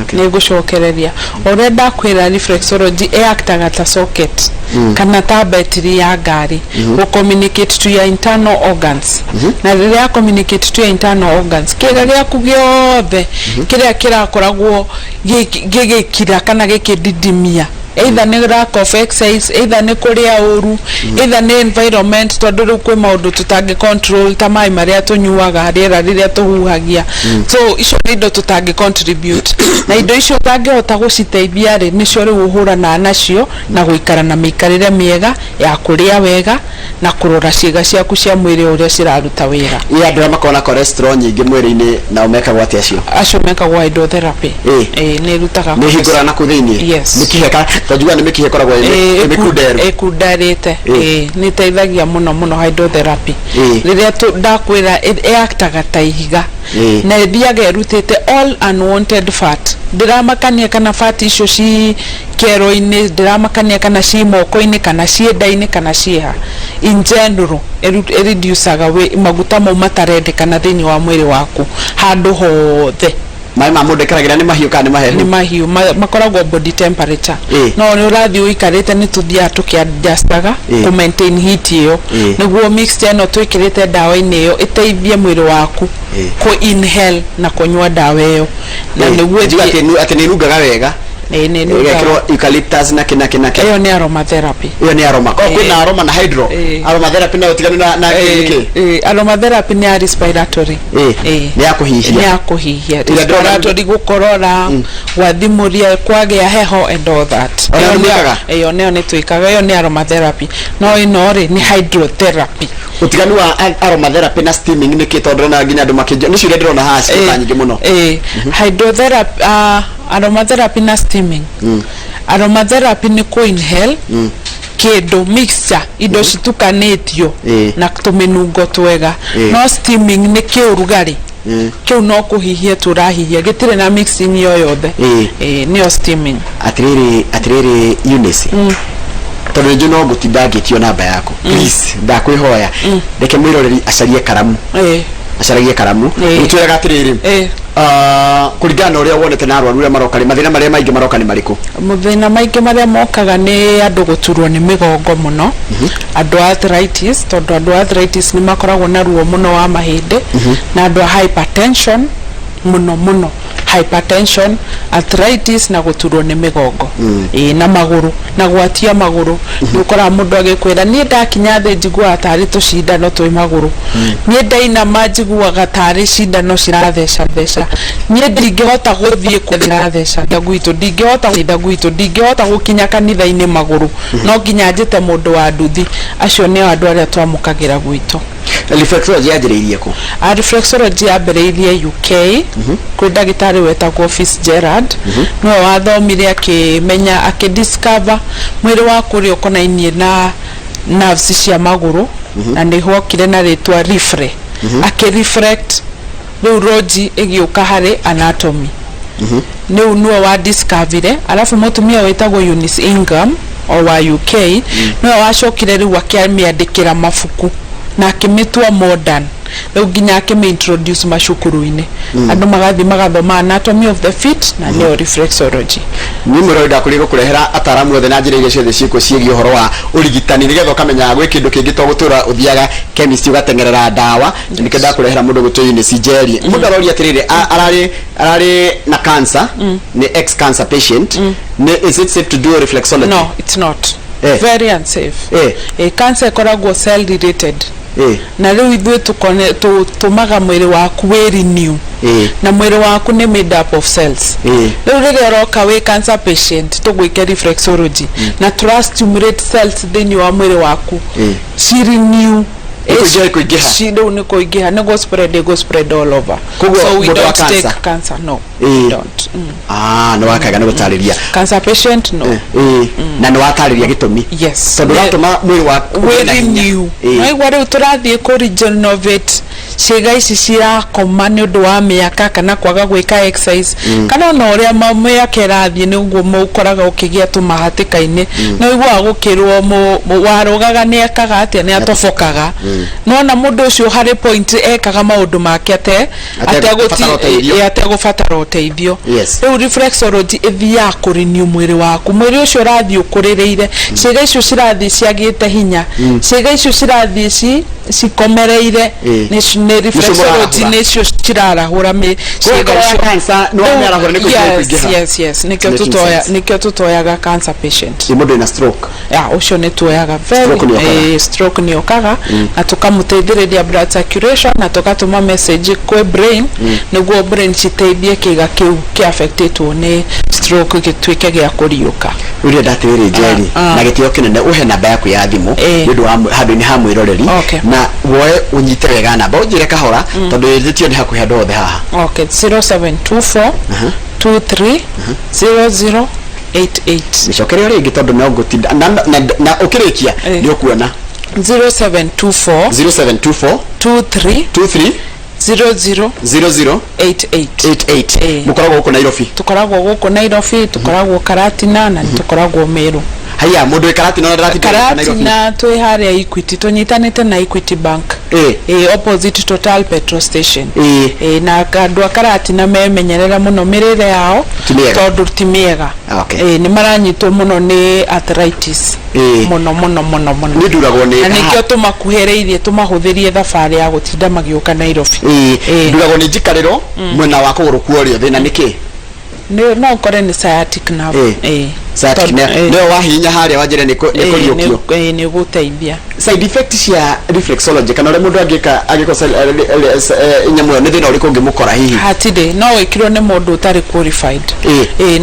Okay. Nĩ ngũcokereria ũrĩa ndakwĩra, reflexology ĩactaga ta socket kana ta betiri ya ngari gũ communicate to your internal organs, na rĩrĩa ya communicate to your internal organs, kĩga gĩaku gĩothe kĩrĩa kĩrakoragwo gĩgĩkira kana gĩkĩdidimia, either nĩ lack of exercise, either nĩ kũrĩa ũru, either nĩ environment, tondũ rĩu kwĩ maũndũ tũtangĩ control ta maĩ marĩa tũnyuaga, rĩera rĩrĩa tũhuhagia. So icio nĩ indo tũtangĩ contribute, na indo icio ũtangĩhota gũciteithia rĩ, nĩcio rĩu ũhũranaga nacio na gũikara na mĩikarĩre mĩega ya kũrĩa wega na kũrora ciĩga ciaku cia mwĩrĩ ũrĩa ciraruta wĩra. Ĩ andũ arĩa makoragwo na cholesterol nyingĩ mwĩrĩ-inĩ nao mekagwo atĩa acio? Acio mekagwo hydrotherapy. Ĩĩ, nĩ ĩrutaga nĩ hingũra na kũu thĩinĩ? Yes. Mĩkiha ka tondũ nĩ mĩkiha ĩkoragwo ĩ mĩkunderu. Ĩkundarĩte. Ĩĩ, nĩ ĩteithagia mũno mũno hydrotherapy. Rĩrĩa ndakwĩra ĩactaga ta ihiga na ĩthiaga ĩrutĩte all unwanted fat. Ndĩramakania kana fat icio ci kĩero-inĩ, ndĩramakania kana ci moko-inĩ kana ciĩ nda-inĩ kana ciĩ ha. In general, ĩreducaga maguta mau matarendekana thĩinĩ wa mwĩrĩ waku handũ hothe. Maĩ ma mũndũ ĩkaragĩra nĩ mahiũ kana nĩ mahehu? Nĩ mahiũ, makoragwo body temperature. No nĩ ũrathiĩ ũikarĩte, nĩ tũthiaga tũkĩadjustaga kũ maintain heat ĩyo nĩguo mixture ĩno twĩkĩrĩte ndawa-inĩ ĩyo ĩteithie mwĩrĩ waku kũ inhale na kũnyua ndawa ĩyo na nĩguo Njigua atĩ nĩ ĩnungaga wega. Ĩĩ, nĩ ĩnungaga. Ĩgekĩrwo eucalyptus na kĩ na kĩ na kĩ. Ĩyo nĩ aromatherapy. Ĩyo nĩ aroma. Oh, kwĩna aroma na hydro. Aromatherapy nayo ũtiganu na kĩ nĩ kĩ? Ĩĩ, aromatherapy nĩ ya respiratory. Nĩ ya kũhihia. Nĩ ya kũhihia. Ĩrĩa ndĩrona- Respiratory, gũkorora, gwathimũria, kwagĩa heho and all that. Ona Ĩyo nĩ mwĩkaga? Ĩyo nĩyo nĩ twĩkaga, ĩyo nĩ aromatherapy, no ĩno rĩ, nĩ hydrotherapy. Ũtiganu wa aromatherapy na steaming nĩ kĩ? Tondũ ndĩrona nginya andũ makĩnjia nĩ ciũria ndĩrona haha cigĩũka nyingĩ mũno. Ĩĩ, hydrotherapy, aromatherapy na steaming. Aromatherapy nĩ kũ inhale kĩndũ, mixture, indo citukanĩtio na tũmĩnungo twega. No steaming nĩ kĩũrugarĩ kĩu, no kũhihia tũrahihia, gĩtirĩ na mixing yo yothe. Ĩĩ, nĩyo steaming. Atirĩrĩ Eunice, tondũ nĩ no ngũtinda ngĩtio namba yaku, please ndakwĩhoya reke mwĩroreri acarie karamu, acaragie karamu. Ũtwĩraga atĩrĩrĩ, kũringana na ũrĩa wonete na arwaru ũrĩa maroka rĩ, mathĩna marĩa maingĩ maroka nĩ marĩkũ? Mathĩna maingĩ marĩa mokaga nĩ andũ gũturwo nĩ mĩgongo mũno, andũ a arthritis, tondũ andũ a arthritis nĩ makoragwo na ruo mũno wa mahĩndĩ, na andũ a hypertension mũno mũno, hypertension, arthritis na gũturwo nĩ mĩgongo. Ĩĩ, na magũrũ na gwatia magũrũ. Nĩ ũkoraga mũndũ agĩkwĩra, "Niĩ ndakinya thĩ njiguaga tarĩ tũcindano twĩ magũrũ, niĩ ndainama njiguaga tarĩ cindano ciratheca theca, niĩ ndingĩhota gũthiĩ kũratheca gwitũ, ndingĩhota gũthiĩ gwitũ, ndingĩhota gũkinya kanitha-inĩ magũrũ, no nginya njĩte mũndũ wa nduthi." Acio nĩo andũ arĩa twamũkagĩra gwitũ. Reflexology yanjĩrĩirie kũ? A reflexology yambĩrĩirie UK kwĩ ndagĩtarĩ wetagwo Fitzgerald. Nĩwe wathomire akĩmenya, akĩdiscover mwĩrĩ waku ũrĩa ũkonainie na nerves cia magũrũ, na nĩho okire na rĩtwa refre, akĩreflect rĩu logy ĩgĩũka harĩ anatomy. Rĩu nĩwe wa discoverire. Alafu mũtumia wĩtagwo Eunice Ingham o wa UK nĩwe wacokire rĩu akĩmĩandĩkĩra mabuku na akĩmĩtua modern, rĩu nginya akĩmĩ introduce macukuru-inĩ, andũ magathiĩ magathoma anatomy of the feet, na nĩyo reflexology. Niĩ mwĩrori ndakorirwo gũkũrehera ataramu othe na njĩra iria ciothe ciĩkuo ciĩgiĩ ũhoro wa ũrigitani, nĩgetha ũkamenya gwĩ kĩndũ kĩngĩ to gũtũra ũthiaga chemist ũgateng'erera ndawa. Na nĩkĩo ndakũrehera mũndũ gwĩtwo Eunice Njeri. Mũndũ aroria atĩrĩrĩ, ararĩ na cancer, nĩ ex cancer patient, nĩ is it safe to do reflexology? No, it's not. Very unsafe. Cancer ĩkoragwo cell related, na rĩu ithuĩ tũmaga mwĩrĩ waku wĩ renew, na mwĩrĩ waku nĩ made up of cells. Rĩu rĩrĩa ũroka wĩ cancer patient tũgwĩke reflexology na tũra stimulate cells thĩinĩ wa mwĩrĩ waku ci renew. Nĩ kũingĩha ĩkũingĩha. Rĩu nĩ kũingĩha, nĩ gũ spread, ĩgũ spread all over. Koguo So we mũndũ wa don't take cancer? Cancer, no. We don't. Ah, nĩ wakaiga nĩ gũtarĩria. Cancer patient, no. Na nĩ watarĩria gĩtũmi. Yes. Tondũ ũratũma mwĩrĩ waku ũgĩe na hinya. Renew. Naigua rĩu tũrathiĩ kũ regenerate ciĩga ici cirakoma nĩ ũndũ wa mĩaka kana kwaga gwĩka exercise, kana ona ũrĩa mĩaka ĩrathiĩ nĩ ũguo ũkoraga ũkĩgĩa tũmahatĩka-inĩ. Nĩ ũiguaga gũkĩrwo warũgaga nĩ ekaga atĩa, nĩ atobokaga. Nona mũndũ ũcio harĩ point ekaga maũndũ make ate Ategũbatara ũteithio. Ategũbatara. ũteithio. Yes. Rĩu reflexology ĩthiaga kũrenew mwĩrĩ waku, mwĩrĩ ũcio ũrathiĩ ũkũrĩrĩire, ciĩga icio cirathiĩ ciagĩte hinya, ciĩga icio cirathiĩ ci cikomereire, nĩ reflexology mũrarahũra. Nĩcio cirarahũra ciĩga Korwo ya icio. cancer nĩ wamĩarahũra nĩ kũingĩha Yes, ĩkũingĩha. yes, nĩkĩo Making tũtoya sense. nĩkĩo tũtoyaga cancer patient. Ĩ mũndũ wĩna stroke? Ya, ũcio nĩ tuoyaga very. Stroke nĩ yũkaga. Stroke nĩ yũkaga na tũkamũteithĩrĩria blood circulation na tũgatũma message kwĩ brain nĩguo brain citeithie kĩga kĩu kĩ affectĩtwo nĩ stroke gĩtuĩke gĩa kũriũka. Rĩu ndĩrenda atĩrĩrĩ, Njeri, Ah, ah. na gĩtĩo kĩnene, ũhe namba yaku ya thimũ nĩ ũndũ wa handũ-inĩ ha mwĩroreri na woe ũnyite wega namba, ũnjĩre kahora tondũ ĩtĩtio nĩ hakuhĩ andũ othe haha. Okay, 0724 23 00 88. Mĩcokere o rĩngĩ tondũ no ngũtinda na ũkĩrĩkia nĩ ũkuona. 0724 0724 23 23 00 00 88. 88. Mũkoragwo gũkũ Nairobi? Tũkoragwo gũkũ Nairobi, tũkoragwo Karatina na tũkoragwo Meru. Haya, mũndũ wĩ Karatina ona ndaratinda agĩũka Nairobi. Karatina twĩ harĩa Equity, tũnyitanĩte na Equity Bank. Opposite Total petrol station. Na andũ a Karatina memenyerera mũno mĩrĩre yao. Ti mĩega. Tondũ ti mĩega. Nĩ maranyitwo mũno nĩ arthritis. Mũno mũno mũno mũno. Nĩ nduragwo nĩ Na nĩkĩo tũmakuhĩrĩirie, tũmahũthĩrie thabarĩ ya gũtinda magĩũka Nairobi. Nduragwo nĩ njikarĩro mwena wa kũgũrũ kwa ũrĩo, thĩna nĩ kĩ? No ũkore nĩ sciatic nerve. Sciatic nerve. Nĩyo wahihinya harĩa wanjĩre nĩ kũriũkio. Nĩ ũgũteithia. Side effect cia reflexology kana ũrĩa mũndũ angĩka angĩkosa nyamũ ĩyo, nĩ thĩna ũrĩkũ ũngĩmũkora hihi? Hatirĩ, no wĩkirwo nĩ mũndũ ũtarĩ qualified.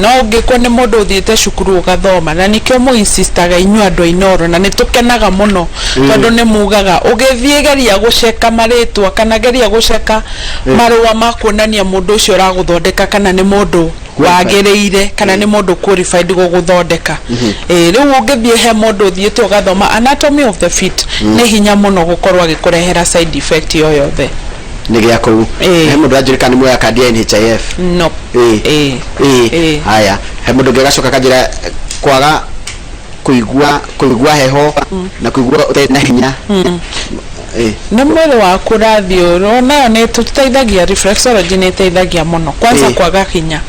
No ũngĩkwo nĩ mũndũ ũthiĩte cukuru ũgathoma, na nĩkĩo mũinsistaga inyuĩ andũ a Inooro, na nĩ tũkenaga mũno tondũ nĩ mugaga ũgĩthiĩ geria gũceka marĩtwa kana geria gũceka marũa ma kuonania mũndũ ũcio ũragũthondeka kana nĩ mũndũ Qualified. Wagĩrĩire kana nĩ mũndũ qualified gũgũthondeka. Rĩu ũngĩthiĩ he mũndũ ũthiĩte ũgathoma anatomy of the feet, nĩ hinya mũno gũkorwo agĩkũrehera side effect yo yothe. Nĩ gĩa kũu. He mũndũ anjĩrĩ kana nĩ muoya kandi ya NHIF? No. Haya, he mũndũ ũngĩ agacoka akanjĩra kwaga kũigua heho na kũigua ũtarĩ na hinya. Nĩ mwĩrĩ waku ũrathiĩ, onayo nĩ tũteithagia, reflexology nĩ ĩteithagia mũno kwanza kwaga hinya.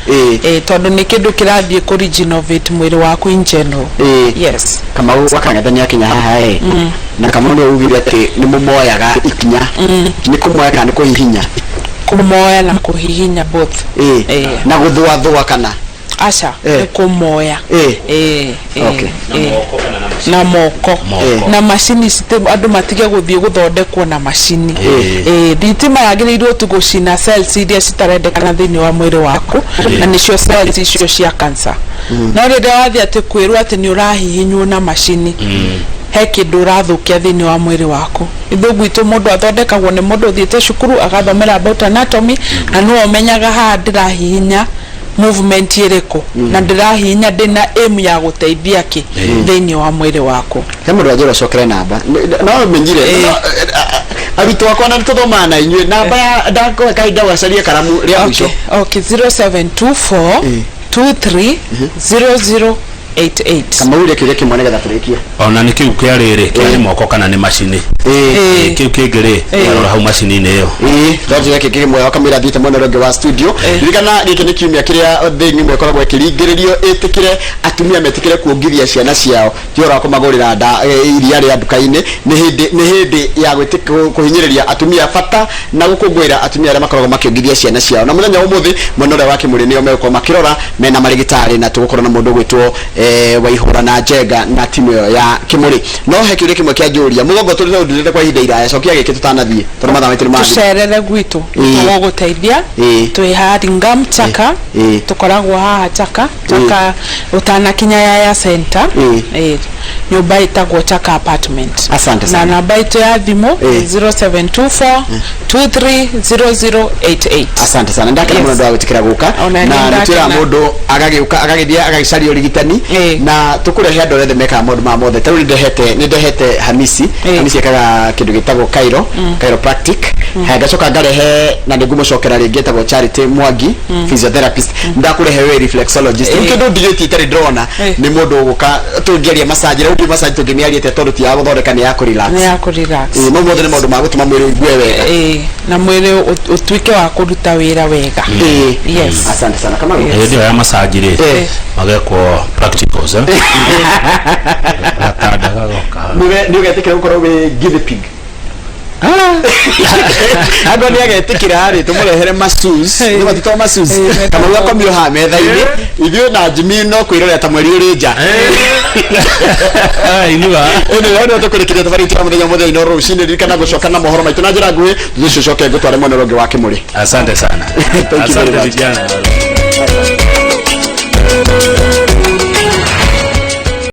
Tondũ nĩ kĩndũ kĩrathiĩ kũ regenerate mwĩrĩ waku in general. Yes. Kamau wa Kang'ethe nĩ akinya haha ĩ, na Kamau nĩ ugire atĩ nĩ mũmoyaga ikinya, nĩ kũmoya kana nĩ kũhihinya? Kũmoya na kũhihinya, both. Na gũthũathũa kana? Aca. Nĩ kũmoya. Na moko. Moko. Na macini andũ matige gũthiĩ gũthondekwo na macini. Thitima yagĩrĩirwo tu gũcina cells iria citarendekana thĩinĩ wa mwĩrĩ waku, na nĩcio cells icio cia cancer. No rĩrĩa wathiĩ atĩ kwĩrwo atĩ nĩ ũrahihinywo na macini, he kĩndũ ũrathũkia thĩinĩ wa mwĩrĩ waku. Ithuĩ gwitũ mũndũ athondekagwo nĩ mũndũ ũthiĩte cukuru agathomera about anatomy, na nĩwe ũmenyaga haha ndĩrahihinya movement ĩrĩkũ na ndĩrahihinya ndĩna aim ya gũteithia kĩ thĩinĩ wa mwĩrĩ waku. He mũndũ wanjĩra ũcokere namba. No menyire arutwo akwa na tũthomaga na inyuĩ, namba ya ndakũhe kahinda ũgacarie karamu rĩa mũico. Okay, 0724 23 0088. Kamau, rĩa kĩũria kĩmwe nĩgetha tũrĩkie. Ona nĩ kĩu kĩa rĩrĩ kĩarĩ moko kana nĩ macini? Kĩu kĩngĩ rĩ, warora hau macini-inĩ ĩyo. Ĩĩ, twanjĩra kĩngĩ kĩmwe wakamwĩra thiĩte mwena ũrĩa ũngĩ wa studio. Ririkana gĩkĩ nĩ kiumia kĩrĩa thĩ ng'ima ĩkoragwo ĩkĩringĩrĩrio ĩtĩkĩre atumia metĩkĩre kuongithia ciana ciao, ti ũhoro wa kũmagũrĩra nda iria rĩa nduka-inĩ. Nĩ hĩndĩ ya kũhinyĩrĩria atumia bata na gũkũngũĩra atumia arĩa makoragwo makĩongithia ciana ciao. Na mũthenya wa ũmũthĩ mwena ũrĩa wa Kĩmũrĩ nĩo megũkorwo makĩrora mena marĩgĩtarĩ, na tũgũkorwo na mũndũ ũgwĩtwo Waihũra na Njenga na timu ĩyo ya Kĩmũrĩ. No he kĩũria kĩmwe kĩa njũria mũgongo tũrĩ tũndĩrĩte kwa ihinda iraya, cokia gĩkĩ tũtanathiĩ tondũ mathaa maitũ nĩ mathira. Tũcerere gwitũ, tũgũgũteithia. Twĩ Haringam Chaka. Tũkoragwo haha Chaka, Chaka ũtanakinya Yaya Center. Nyũmba ĩtagwo Chaka Apartment. Asante Na sana. Namba itũ ya thimũ 0724 230088. Asante sana, ndakena mũno ndwa gwĩtĩkĩra gũka. Ona na niĩ nĩ twĩra ndakena. Mũndũ agagĩũka agagĩthiĩ agagĩcaria ũrigitani na tũkũrehe andũ arĩa othe mekaga maũndũ maya mothe. Ta rĩu nĩ ndehete Hamisi. Hamisi ekaga kĩndũ gĩtagwo chiropractic. Ngacoka ngarehe na nĩ ngũmũcokera rĩngĩ, etagwo Charity Mwangi, physiotherapist. Ndakũrehe we reflexologist. Rĩu kĩndũ ndigĩtie itarĩ ndĩrona nĩ mũndũ ũgũka tũngĩaria massage. Rĩu massage tũngĩmĩaria atĩa tondũ ti ya gũthondeka, nĩ ya kũ relax? Nĩ ya kũ relax. Ĩĩ, mau mothe nĩ maũndũ ma gũtũma mwĩrĩ ũigue wega. Ĩĩ, na mwĩrĩ ũtuĩke wa kũruta wĩra wega. Ĩĩ. Yes. Asante sana, Kamau. Hĩndĩ ĩyo ya massage rĩ, Eh. magekwo practicals, eh? Gatanda gagoka. Nĩ ũgetĩkĩra gũkorwo wĩ guinea pig? Andũ nĩ agetĩkĩra rĩ, tũmũrehere masus nĩ matitwo masus. Kamau akomio haha metha-inĩ, ithuĩ na Jimmy no kwĩrorera ta mweri ũrĩ nja. Inua. Ĩno nĩ tũkũrĩkĩria thabarĩ itũ ya mũthenya mũthenya no rũcinĩ. Ririkana gũcoka na mohoro maitũ na njĩra nguhĩ, thutha ũcio ũcoke ngũtware mwena ũrĩa ũngĩ wa kĩmũrĩ. Asante sana. Thank you very Asante much. vijana.